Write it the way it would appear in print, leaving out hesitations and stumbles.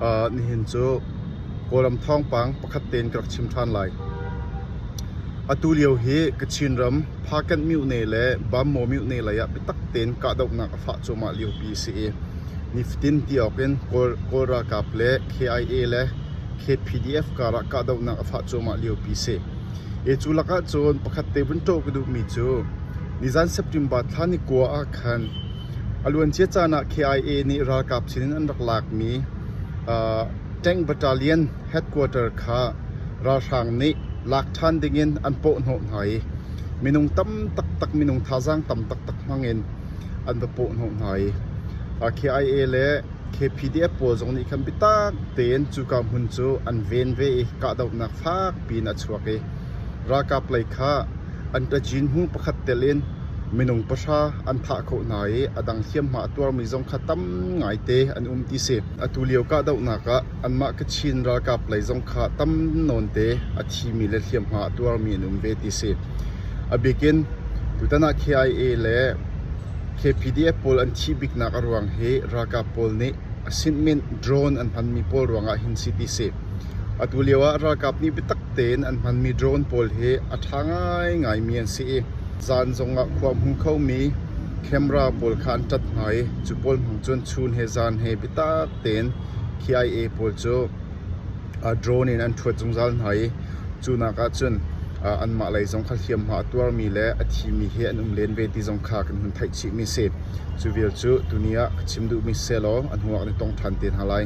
Nihin cu Kawlram thawngpang pakhat tein ka rak chim ṭhan lai. Atu lio hi Kachin ram Phakanh myone le Bammaw myone lei ah biatak tein kahdohnak a fah cuahmah liopi a si i nifatin ti awk in Kawl ralkap le KIA le KPDF karah kahdohnak a fah cuahmah liopi a si. Cu lakah cun pakhat te vun ṭawh ka duhmi cu nizan September thla ni kua ah khan a luancia caan ah KIA nih ralkap sinin an rak lakmi Tank Battalion headquarter kha ralhrang nih lak ṭhan dingin an pawhhnawh hna i minung tam taktak minung thazaang tam taktak hmangin an va pawhhnawh hna i KIA le KPDF pawl zong nih khan biatak tein cuka hmun cu an ven ve i kahdohnak fak piin a chuak i ralkap lei kha an ṭajin hmu pakhat tel in minung pahra an thah khawh hna i a dang hliamhma a tuarmi zong kha tam ngaite an um ti si. Atu lio kahdohnak ah anmah Kachin ralkap lei zong kha tam nawnte a thimi le hliamhma a tuarmi an um ve ti si. A bik in tutan ah KIA le KPDF pawl an thih biknak a ruang hi ralkap pawl nih a sinhminh drone an hmanmi pawl ruangah hin si ti si. Atu lio ah ralkap nih biatak tein an hmanmi drone pawl hi a ṭha ngaingaimi an si i zan zongah khua hmu khomi camera pawl kha an ṭat hna i cu pawl hmang cun chun he zan he biatak tein KIA pawl cu drone in an ṭhuat zungzal hna i cu nak ahcun anmah lei zong kha hliamhma a tuarmi le a thimi hi an um len ve ti zong kha kan hun theih chihmi si. Cu vial cu tuni ah ka chim duhmi sehlaw a hnu ah kan i tong ṭhan te hna lai.